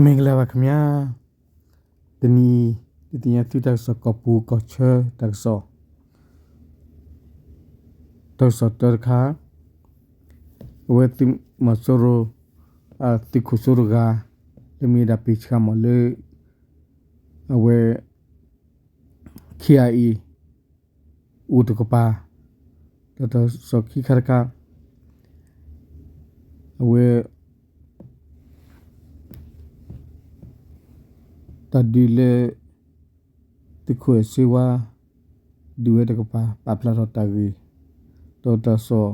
မ့ၢ်ကလၢၤဘၣ်ခင်ဗျာ, တနံၤအံၤ ဒုးသ့ၣ်ညါသုတၢ်ကစီၣ်ကီၢ်ပူၤကီၢ်ချၢတၢ်ကစီၣ်, တၢ်ကစီၣ်တၢတခါ, အဝဲသုးမီၤစိရိၤ သုးခိၣ်စိတဂၤ လၢမ့ၢ်ဝဲဒၣ်ပ့ၤဆှါမးလၢ အဝဲ ခ့အံၤ အိၣ်တကပၤ, ဒီးတၢ်ကစီၣ်ခံခါတခါ, အဝဲ တၢ်ဒုးလၢ သုးခိၣ်အဲၣ်စ့ဝါ ဒုးဝဲတကပၤ ပာ်ဖျါထီၣ်တၢ်ဂ့ၢ်, ဒီးတၢ်ကစီၣ်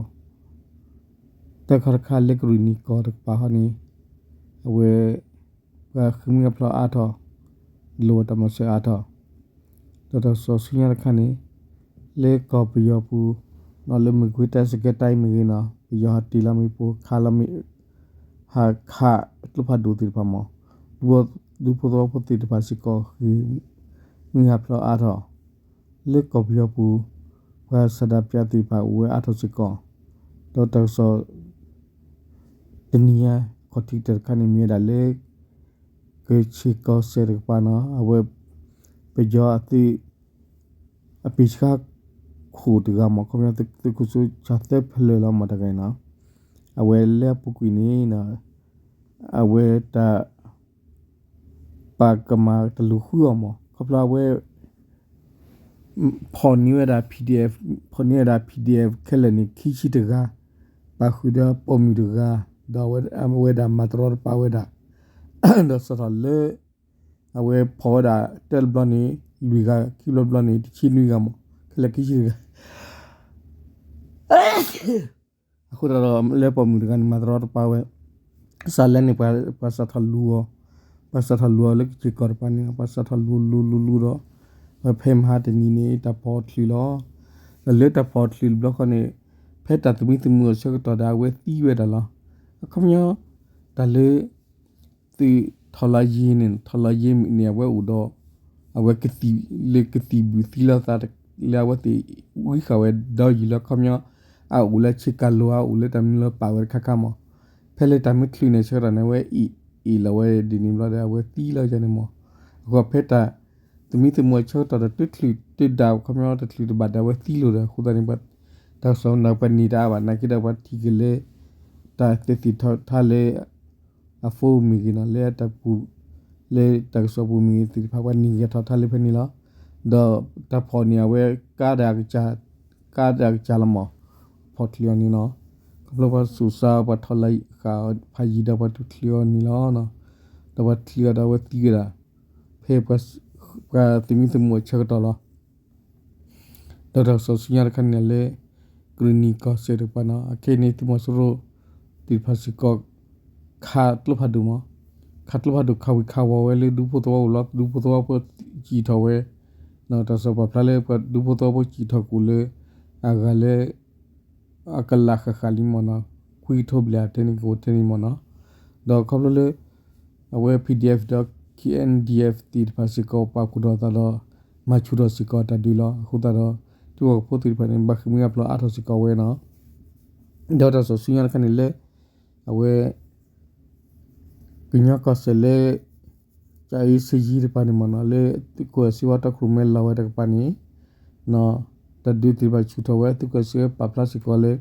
တၢ်ခါတခါလၢကရ့ၣ်နံၣ်ကီၢ်တကပၤဟီန့ၣ် အဝဲ ပှၤဃ့ၢ်မှံဟးဖျိးအါထီၣ်, လိၣ်ဘၣ်တၢ်မၤစၢၤအါထီၣ်, ဒီးတၢ်ကစီၣ်ဆူညါတခါန့ၣ် လၢကီၢ်ပယီၤပူၤ နီၣ်လၢမကွ့ၤတိုင်း စကဲတိုင်းမ့ၢ်ဂ့ၤနီၤ ပယီၤဟးတ့ၢ်လီၤမ့ၣ်ပိၢ်ခးလီၤမ့ၣ် ဟးခးကျိဖးဒိၣ်သ့ၣ်တဖၣ်မး, ဒူဖိသဝီဖိသ့ၣ်တဖၣ်စ့ၢ်ကီး ဃ့ၢ်မှံဟးဖျိးအါထီၣ် လၢကီၢ်ပယီၤပူၤ ပှၤဆန္ဒပြသ့ၣ်တဖၣ်အိၣ်ဝဲအါထီၣ်စ့ၢ်ကီး, ဒီးတၢ်ကစီၣ် တနံၤညါ ခီၣ်ထံးကတၢၢ်တခါန့ၣ်မ့ၢ်ဝဲဒၣ်လၢ ကခ့ၣ်ကီၢ်စဲၣ်တကပၤနီၤ အဝဲ ပယီၤအသုး အပ့ၤဆှါခိၣ်တဂၤမး ခီပညီသုးခိၣ်စိဆၣ်သၢဖျၢၣ်လီၤမးတဂၤအံၤနီၤ, အဝဲလၢအပူၤကွံာ်န့ၣ် အဝဲတၢ် ပာ်ကမၤတလူၤဃုအီၤမး ခီဖျိအဝဲ ဖီၣ်န့ၢ်ဝဲဒၣ် PDF, ဖီၣ်န့ၢ်ဝဲဒၣ် PDF ခဲလၢာ်န့ၣ် ခံဆံတဂၤ, ပာ်ဃုာ်ဒီးပိာ်မုၣ်တဂၤ, ဒီးအဝဲဒၣ်မၤတရီတပါဝဲဒၣ်, ဒီးစးထီၣ်လၢ အဝဲဖီၣ်ဝဲဒၣ်တၢ်တဘျီန့ၣ် လွံၢ်ဂၤ ခံဘျီတဘျီန့ၣ် တဆံနွံဂၤမး ခဲလၢာ်ခံဆံတဂၤ အဃိသတးဒီး လၢပိာ်မုၣ်တဂၤန့ၣ် မၤတရီတပါဝဲ, စးလဲန့ၣ် ပှၤစးထီၣ်လူၤအီၤ, ပှၤစးထီၣ်လူၤအီၤလၢကခ့ၣ်ကီၢ်တကပၤန့ၣ် ပှၤစးထီၣ်လူၤလူၤလူၤလူၤဒီး ဖဲမဟါတနံၤန့ၣ် တၢ်ဖီၣ်ချုးလီၤ, ဒီးလၢတၢ်ဖီၣ်ချုးတဘျီဃီန့ၣ် ဖဲတၢ်သမံသမိးအဆၢကတီၢ်ဒီး အဝဲသံဝဲဒၣ်လီၤ, အခီပညီ တၢ်လၢ သုးထီၣ်လါယ့န့ၣ် ထီၣ်လါယ့န့ၣ် အဝဲအိၣ်ဒီး အဝဲကသံၣ်လၢကသံၣ်ဘုၣ်သံလီၤသး လၢအဝဲသ့ၣ်ဝံဃာ်ဝဲဒီးယံာ်လၢအခီပညီ အအိၣ်လၢဆ့ကၤလိၤဧါ အိၣ်လၢတၢ်မနုၤလၢပာ်ဝဲတခါခါမး, ဖဲလၢတၢ်မ့ၢ်ချုးန့ၣ် ဆၢကတီၢ်န့ၣ် အဝဲအ့ၣ်လီၤဝဲဒ်န့ၣ်ဘျီဒီး အဝဲသံလီၤယန့ၣ်မး, အဃိဖဲတၢ် သမံသမိးအဆၢကတီၢ်ဒီး တချုးတဒၣ် ခီပညီတချုးတဘၣ်ဒီး အဝဲသံလီၤဒီး အဃိသတးန့ၣ် တၢ်ကစီၣ်န့ၣ် ပှၤနံၤတၢ်အါဘၣ် နာ်က့ဒီးပှၤထံၣ်က့ၤလၢ တၢ်သ့ၣ်သ့ၣ်ထီထါလၢ အ phone မ့ၢ်ဂ့ၤနီၤ လၢတၢ်ပူၤ လၢတၢ်ကစီၣ်ပူၤမ့ၢ်ဂ့ၤသ့ၣ်တဖၣ် ပှၤနံၤဂဲၤထီၣ်ထါလၢဖဲန့ၣ်လီၤ, ဒီးတၢ်ဖီၣ်န့ၣ် အဝဲကါဒီးအကစၢ် ကါဒီးအကစၢ်လီၤမး, ဖီၣ်ချုးအီၤန့ၣ်နီၤ, ခီဖျိပှၤစူးစါ ပှၤထီၣ်လၢဃာ်ဖးယံၤဒီးပှၤထုးချုးအီၤန့ၣ်လီၤ, ဒီးပှၤထုးအီၤဒီးအဝဲသံဝဲဒၣ် ဖဲ ပှၤသမံသမိးအဆၢကတီၢ်လီၤ. ဒီးတၢ်ကစီၣ်ဆူညါတခါန့ၣ်လၢ ကရ့ၣ်နံၣ်ကီၢ်စဲၣ်တကပၤနီၤ အခဲအံၤန့ၣ် သုးမီၤစိရိၤသ့ၣ်တဖၣ်စ့ၢ်ကီး ခးကျိဖးဒိၣ်မး, ခးကျိဖးဒိၣ်ခးဝံၤခးဝီၤဝဲလၢဒူဖိသဝီပူၤလီၤ, ဒူဖိသဝီဖိစံၣ်ထီၣ်ဝဲ, တၢ်ကစီၣ်ပာ်ဖျါလၢပှၤဒူဖိသဝီဖိစံၣ်ထီၣ်ကအိၣ်လၢ အဂၤလၢ အကလးဃၣ်ဃၣ်လံမ့ၢ်နီၤ, ခွံကထိဘျဲၣ်အထဲန့ၣ်ကအိၣ်ထဲန့ၣ်မ့ၢ်နီၤ, ဒီးခီဖျိလၢ အဝဲ PDF ဒီး KNDF သ့ၣ်တဖၣ်စ့ၢ်ကီး ပာ်ဖှိၣ်ထီၣ်အသးဒီး မၤဆူၣ်ထီၣ်စ့ၢ်ကီးတၢ်ဒုးလီၤ. အဃိသတးဒီး ထံဖိကီၢ်ဖိသ့ၣ်တဖၣ်န့ၣ် ဘၣ်ဃ့ၢ်မှံဟးဖျိးအါထီၣ်စ့ၢ်ကီးဝဲနီၤ. ဒီးတၢ်ကစီၣ်ဆူညါတခါန့ၣ်လၢ အဝဲ ကညီကီၢ်စဲၣ်လၢ ကၠၤအ့စ့ယံတကပၤန့ၣ်မ့ၢ်နီၤ လၢသုးခိၣ်စ့ဝါတီခိၣ်ရိၣ်မဲလီၤဝဲတကပၤန့ၣ် တၢ်ဒုးသ့ၣ်တဖၣ်ဆူၣ်ထီၣ်ဝဲ သုးခိၣ်စ့ဝါပာ်ဖျါစ့ၢ်ကီးလၢ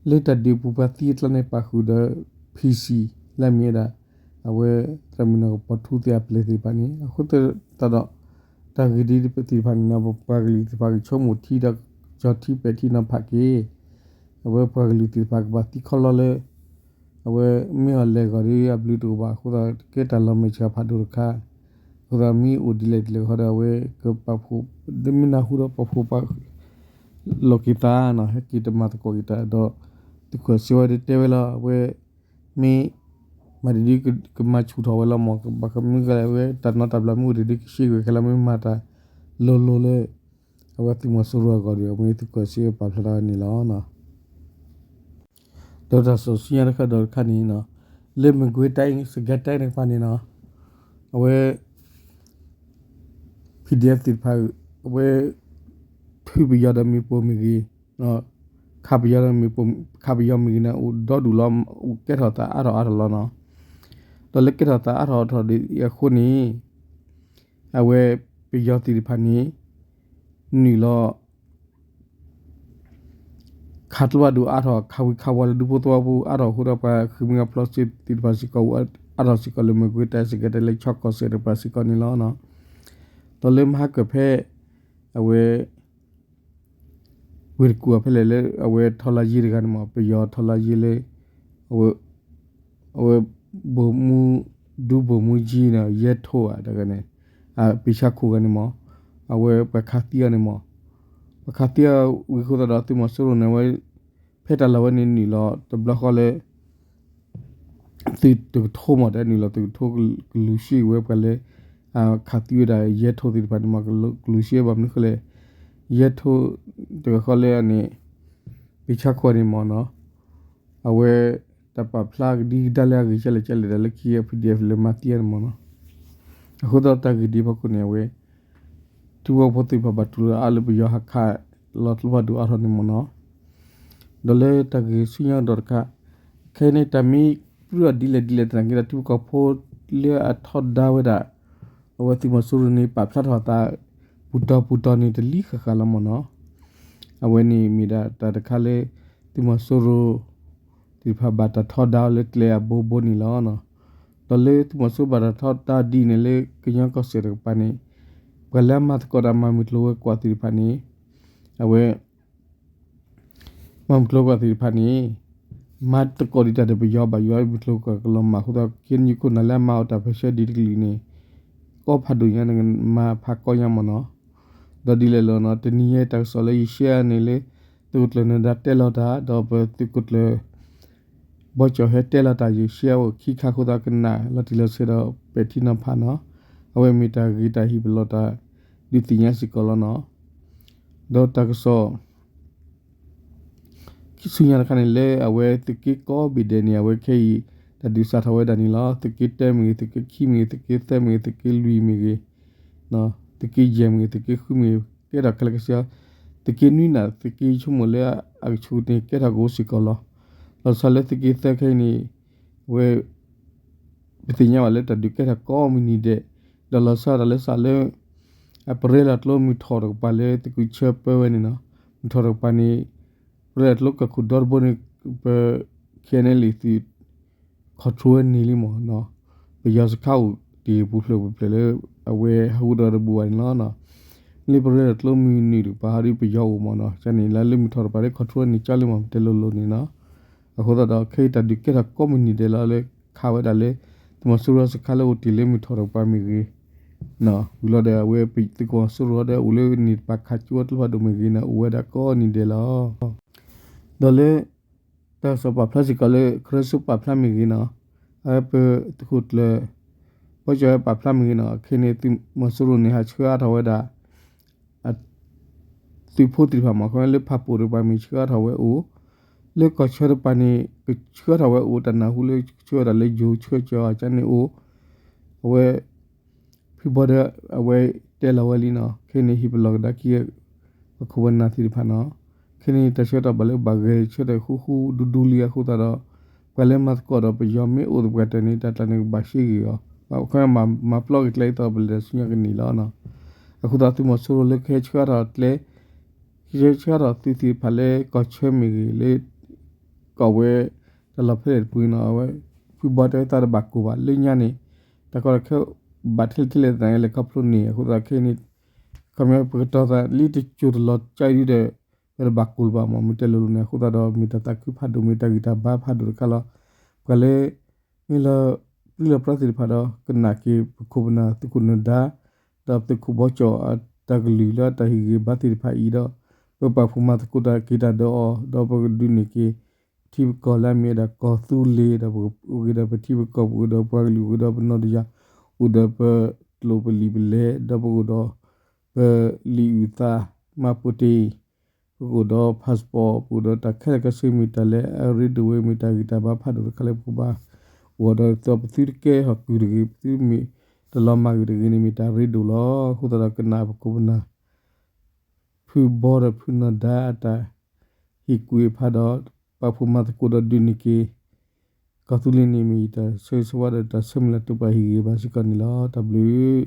လၢတၢ်ဒုးပူၤပှၤသံအကျါန့ၣ် ပာ်ဃုာ်ဒီး PC လၢအမ့ၢ်ဝဲဒၣ် အဝဲသရၣ်မုၣ်နီၢ်ကပီၤထူသ့ၣ်အပျဲၢ်သ့ၣ်တဖၣ်န့ၣ် အဃိသတးဒီး တၢ်ဂ့ၢ်ဒ်သ့ၣ်တဖၣ်န့ၣ် ပပှၤကလုာ်သ့ၣ်တဖၣ်ကဆိကမိၣ်ထံဒီး ကၠီထံပဲာ်ထံနီၤဖးက့ၤ အဝဲပှၤကလုာ်သ့ၣ်တဖၣ်ကဘၣ်သံခီလီလၢ အဝဲမ့ၢ်အီၤလဲၤဂီၤဒီးအဘျုးတအိၣ်ဘၣ်အဃိသတး ကဲတၢ်လီၤမဲာ်ဆှးဖးဒိၣ်တခါ အဃိသတးမ့ၢ်အိၣ်ဒ်လဲၣ်ဒ်လဲၣ်ဃီဒီး အဝဲကပာ်ဖှိၣ် မ့ၢ်နၢ်ဟူဒီးပာ်ဖှိၣ်ပာ် လီၤက့ၤသးနီၤ ဟဲက့ၤတမၤသကိးက့ၤတၢ်ဒီး သုးခိၣ်စ့ဝါဒုးတဲဝဲလီၤ အဝဲ မ့ၢ် မၤတဒုကမၤဆူၣ်ထီၣ်ဝဲလီၤမ့ၢ် ဘၣ်မနုၤဃိလဲၣ် အဝဲတၢ်နီတဘျီမ့ၢ်အိၣ်တဒုကဆှံကွံာ်ခဲလၢာ် မ့ၢ်မၤတၢ်လိၤလိၤလၢ အဝဲသုးမီၤစိရိၤအဂီၢ်ဒီး မ့ၢ်သုးခိၣ်စ့ဝါပာ်ဖျါထီၣ်ဝဲန့ၣ်လီၤ. ဒီးတၢ်ကစီၣ်ဆူညါတခါဒီးတခါန့ၣ်နီၤ လၢမကွ့ၤတိုင်း စကဲၤတိုင်းတကပၤန့ၣ်နီၤ အဝဲ PDF သ့ၣ်တဖၣ် အဝဲ ထုးပယီၤဒီးမ့ၣ်ပိၢ်မ့ၢ်ဂ့ၤ ခးပယီၤဒီးမ့ၣ်ပိၢ် ခးပယီၤမ့ၢ်ဂ့ၤန့ၣ် အိၣ်ဒီဒူၣ်လီၤ အိၣ်ကဲထီၣ်သးအါထီၣ်အါထီၣ်လီၤနီၤ. ဒီးလၢကဲထီၣ်သးအါထီၣ်အါထီၣ်ဒ်အံၤအဃိန့ၣ် အဝဲပယီၤသ့ၣ်တဖၣ်န့ၣ် နုာ်လီၤ ခးကျိဖးဒိၣ်အါထီၣ် ခးဝံၤခးဝီၤလၢဒူဖိသဝီဖိအါထီၣ်အဃိဒီး ပှၤဃ့ၢ်မှံဟးဖျိးစ့တဖၣ်စ့ၢ်ကီး အါထီၣ်စ့ၢ်ကီးလၢမကွ့ၤတၢ်စ့ၢ်ကီး တဲလၢ ချီကီၢ်စဲၣ်တဖၣ်စ့ၢ်ကီးန့ၣ်လီၤ. ဒီးလၢမဟါကၢၢ်ဖဲ အဝဲ ဝ့ၢ်တကူၣ်အဖဲလဲၣ်လၢ အဝဲထီလါယ့တဂၤန့ၣ်မး ပယီၤထီလါယ့လၢ အဝဲ အဝဲ ဗိုလ်မှူး ဒူဗိုလ်မှူးကြီးန့ၣ် ရဲထိ ဧါ တဂၤန့ၣ် ပ့ၤဆါခိၣ်ဂၤန့ၣ်မး အဝဲပှၤခးသံအီၤန့ၣ်မး ပှၤခးသံအီၤဝံၤအဃိသတးဒီး သုးမီၤစိရိၤန့ၣ် အဝဲ ဖဲတၢ်လီၢ်ဝဲန့ၣ်နုာ်လီၤတဘျီဃီလၢ သုးတကထိမး တနုာ်လီၤသုးကထိကလူၤဆံဝဲပှၤလၢ ခးသံဝဲဒၣ် ရဲထိ သ့ၣ်တဖၣ်န့ၣ်မး ကလူၤဆံဘၣ်မနုၤဃိလဲၣ် ရဲထိ တဂၤဃီလၢအန့ၣ် ပ့ၤဆါခိၣ်န့ၣ်မးနီၤ အဝဲ တၢ်ပာ်ဖျါကဒံကဒါလၢအဂ့ၢ်ကလဲၣ်ကလဲၣ် တၢ်လၢခံ PDF လဲၤမၤသံအီၤန့ၣ်မးနီၤ အဃိသတးတၢ်ဂ့ၢ်ဒ်အံၤအဖီခိၣ်န့ၣ် အဝဲ ထံဖိကီၢ်ဖိသ့ၣ်တဖၣ်ဘၣ်တူၢ်လိာ်အါလၢပယီၤဟးခးလီၤကျိဖးဒိၣ်အါထီၣ်န့ၣ်မးနီၤ ဒီးလၢတၢ်ဂ့ၢ်ဆူညါကဒီးတခါ ခဲအံၤန့ၣ် တၢ်မ့ၢ်ပြူၢ်အီၤဒ်လဲၣ်ဒ်လဲၣ်သနာ်က့ဒီး ထံဖိကီၢ်ဖိလၢအထီဒါဝဲဒၣ် အဝဲသုးမီၤစိရိၤန့ၣ် ပာ်ဖျါထီၣ်အသး ပူၤတီၤပူၤတီၤန့ၣ် တလံဃၣ်ဃၣ်လီၤမးနီၤ အဝဲန့ၣ်မ့ၢ်ဒၣ်တၢ်တခါလၢ သုးမီၤစိရိၤ သ့ၣ်တဖၣ်ဘၣ်တၢ်ထီဒါအီၤလၢကျဲအဘိဘိန့ၣ်လီၤ. ဒီးလၢသုးမီၤစိရိၤဘၣ်တၢ်ထီဒါဒ်န့ၣ်လၢကညီကီၢ်စဲၣ်တကပၤန့ၣ် ပှၤလၢအမၤသကိးတၢ်မၤမုၢ်ကျိၤဝဲၤကွာ်သ့ၣ်တဖၣ်န့ၣ် အဝဲ မၤမုၢ်ကျိၤဝဲၤကွာ်သ့ၣ်တဖၣ်န့ၣ် မၤသကိးဒံးတၢ်ဒီးပယီၤဘၣ်ယွၤမုၢ်ကျိၤဝဲၤကွာ်ကလီၤမၢ်အဃိသတး ကညီခိၣ်နၢ်လၢအမၤအီၣ်တၢ်ဖဲဆၢဒ်တကလုာ်န့ၣ် ကီဖးဒိၣ်ညါန့ၣ် မၤဖးကီညါမးနီၤ ဒီးဒ်လဲၣ်လီၤနီၤ တနံၤညါတၢ်ကစီၣ်လၢယရှဲအါန့ၣ်လၢ သုးခိၣ်ကျၢၢ်နၢၤဒါတဲလီၤတၢ် ဒီးပသုးခိၣ်ကျၢၢ် ဘီကၠီၣ်ဟဲတဲလီၤတၢ် ယရှဲအါအိၣ်ခံခါအဃိသတးကနၣ်လီၤတံၢ်လီၤဆဲးဒီးပဲာ်ထံနီၤဖးနီၤ အဝဲမ့ၢ်တၢ်ဂ့ၢ်တၢ်ဟ့ၣ်ပလီၢ်တၢ်ဒုးသ့ၣ်ညါစ့ၢ်ကီးလီၤနီၤ ဒီးတၢ်ကစီၣ် ဆူညါတခါန့ၣ်လၢအဝဲသုးက့ကိးဘ့ၣ်ဒဲးန့ၣ် အဝဲခဲအံၤ တၢ်ဒုးစးထီၣ်ဝဲဒၣ်န့ၣ်လီၤ. သုးက့တၢမ့ၢ်ဂ့ၤ, သုးက့ခံမ့ၢ်ဂ့ၤ, သုးက့သၢမ့ၢ်ဂ့ၤ, သုးက့လွံၢ်မ့ၢ်ဂ့ၤ, သုးက့ယဲၢ်မ့ၢ်ဂ့ၤ, သုးက့ဃုမ့ၢ်ဂ့ၤ, ကဲထီၣ်ခဲလၢာ်ခဲဆ့ သုးက့နွံနၣ် သုးက့ဆိကမိၣ်လၢအကဆူးန့ၣ် ကဲထီၣ်ကအိၣ်စ့ၢ်ကီးလီၤ. လီၤဆီလၢသုးက့သၢခဲအံၤန့ၣ် အဝဲ ပသ့ၣ်ညါဘၣ်လၢတၢ်ဒုးကဲထီၣ်ကိးမုၢ်နံၤဒဲး, ဒီးလီၤဆီဒၣ်တၢ်လၢစးလၢ အပရၢလီၤကျိမုၢ်ထီၣ်တကပၤလၢသုးက့ဆၢပၢဝဲန့ၣ်နီၤ, မုၢ်ထီၣ်တကပၤန့ၣ် ပရၢလီၤကျိကီၢ်ခိၣ်ဒီတဘိန့ၣ် ပ ခဲအံၤန့ၣ်လံ သုး control ဝဲန့ၣ်လံမးနီၤ, ပယီၤစခါအိၣ်တ့ၢ်ပူၤဖျဲးပူၤဖျဲးလၢ အဝဲဟးဂူာ်ဒီးတဘူၣ်ဘၣ်န့ၣ်လီၤ. လၢပရၢလီၤကျိမုၢ်နုာ်တကပၤဟီဒီးပယီၤအိၣ်မးနီၤ, ကန့ၣ်လၢလၢမုၢ်ထီၣ်တကပၤလၢ control န့ၣ်ကၢ်လံမး ပတဲလိၤလိၤန့ၣ်နီၤ. အဃိသတးဒီး ခဲအံၤတၢ်ဒုးကဲထီၣ်ကိးမုၢ်နံၤဒဲးလီၤလၢ ခးဝဲဒၣ်လၢ သုးမီၤစိရိၤစခါလၢအိၣ်တ့ၢ်လၢမုၢ်ထီၣ်တကပၤမ့ၢ်ဂ့ၤ, ဝံၤလီၤဒီးအဝဲသုးမီၤစိရိၤဒီးအိၣ်လၢန့ၣ်တကပၤခးကၠိဝဲကျိဖးဒိၣ်မ့ၢ်ဂ့ၤန့ၣ် အိၣ်ဝဲဒၣ်ကိးနံၤဒဲးလီၤ. ဒီးလၢ တၢ်ကစီၣ်ပာ်ဖျါစ့ၢ်ကီးလၢ ခရၢစိပာ်ဖျါမ့ၢ်ဂ့ၤနီၤ, အဝဲပသုးခိၣ်ကျၢၢ် ဘီကၠီၣ်ဝဲပာ်ဖျါမ့ၢ်ဂ့ၤနီၤ, ခဲအံၤန့ၣ် သုးမီၤစိရိၤန့ၣ် ဟးဆှၢအါထီၣ်ဝဲဒၣ် သုးဖိသ့ၣ်တဖၣ်မ့ၢ် ခီလၢဖၣ်ပူၣ်တကပၤမ့ၢ်ဆှၢအါထီၣ်ဝဲအိၣ်, လၢကီၢ်ဆၢတကပၤန့ၣ် ကဆှၢအါထီၣ်ဝဲအိၣ် တၢ်နၢ်ဟူလၢဆှၢဝဲဒၣ်လၢ ယိၤဆှၢကၠီၤအကန့ၣ်အိၣ်, အဝဲ ဖုဘီဒီး အဝဲတဲလီၤဝဲလံနီၤ, ခဲအံၤန့ၣ် ဟ့ၣ်ပလီၢ်ကဒါက့ၤ ပခိၣ်ပနၢ်သ့ၣ်တဖၣ်နီၤ, ခဲအံၤန့ၣ်တၢ်ဆၢကတီၢ်ဘၣ်လၢဘၣ်ဂဲၤဆၢထၢၣ်ဃူဃူဒူဒူလံအဃိသတးဒီး ပှၤလၢမၤသကိးဒီးပယီၤမ့ၢ်အိၣ်သပှၢ်တၢၢ်န့ၣ် တၢ်ကျါန့ၣ်ကဘၣ်ရှ့ဂ့ၤအီၤ, ခီမၤပျီက့ၤကျဲအံၤသီးပလဲၤဆူညါကန့ၢ်လီၤ. အဃိသတးသုးမီၤစိရိၤလၢကဟဲဆှၢအါထီၣ်ကျဲ ကဟဲဆှၢအါထီၣ်သုးသ့ၣ်တဖၣ်လၢကီၢ်ဆၢမ့ၢ်ဂ့ၤလၢ ကီၢ်ဝဲ တၢ်လီၢ်ဖဲလဲၣ်တပူၤန့ၣ်နီၤ, အဝဲ ဖုဘီတဲဝဲသးတဘၣ်ကိၢ်ဘၣ်လၢညါန့ၣ်, တၢ်ကီတၢ်ခဲဘၣ်ထဲလဲၣ်ထဲလဲၣ်သနာ်က့လဲၤခီဖျိန့ၣ် အဃိသတးခဲအံၤန့ၣ် ခီမ့ၢ်ပကတီၤသးလံတစိၤတလီၤကၢ်ဒုဒီး ပတဘၣ်ကိၢ်လၢၤဘၣ်မး မ့ၢ်တဲလိၤလိၤန့ၣ် အဃိသတးဒီးမ့ၢ်တၢ်သးခုဖးဒိၣ် မ့ၢ်တၢ်ဂံၢ်တၢ်ဘါဖးဒိၣ်တခါလီၤ. ပှၤလၢ မ့ၢ်လၢ ပျံၤလီၤပြါသ့ၣ်တဖၣ်ဒီး ကနၣ်က့ၤပခိၣ်ပနၢ်သုးခိၣ်နၢၤဒါ ဒီးသုးခိၣ်ဘီကၠီၣ်အတၢ်ကလုၢ်လၢအတၢ်ဟ့ၣ်ဂံၢ်ဘါသ့ၣ်တဖၣ်အံၤဒီး ပပာ်ဖှိၣ်မၤသကိးတၢ်က့ၤတၢ်ဒီးအီၤ ဒီးပကဒုးန့ၢ်က့ၤ ပထံပကီၢ်လၢအမ့ၢ်ဝဲဒၣ်ကီၢ်သူလ့ၤ ဒီးပကအိၣ်က့ၤဒီးပထံပကီၢ် ပအိၣ်ဒီးပှၤကလုာ် အိၣ်ဒီးပနီၢ်တယၢ် အိၣ်ဒီးပကျိာ်ပလံာ်ပလဲ ဒီးပကအိၣ်ဒီး ပလံာ်အုၣ်သး မှတ်ပုံတင် ပကအိၣ်ဒီး passport ပကအိၣ်ဒီးတၢ်ခဲလၢာ်ခဲဆ့ မ့ၢ်တၢ်လၢအရ့ဒိၣ်ဝဲ မ့ၢ်တၢ်ဂံၢ်တၢ်ဘါဖးဒိၣ်တခါလၢပကဘၣ်အိၣ်ဒီး ပသုတကဲထီၣ်ကုၢ်တဂ့ၤ ပသုမ့ၢ်တလီၤမၢ်ဂ့ၤတဂ့ၤန့ၣ် မ့ၢ်တၢ်ရ့ဒိၣ်လီၤ. အဃိသတးဒီးကနၣ်ပခိၣ်ပနၢ် ဖုဘီဒီးဖုနၢၤဒါအတၢ်ဟ့ၣ်ကူၣ်ဟ့ၣ်ဖးဒီး ပာ်ဖှိၣ်မၤသကိးဒီးဒုးန့ၢ်က့ၤ ကီၢ်သူလ့ၤန့ၣ်မ့ၢ်ယတၢ်ဆၢဂ့ၤဆၢဝါဒီးတၢ်ဆၢမုၢ်လၢ်တိာ်ပာ်ဟ့ၣ်ဂံၢ်ဘါစ့ၢ်ကီးန့ၣ်လီၤ. တၢ်ဘျုး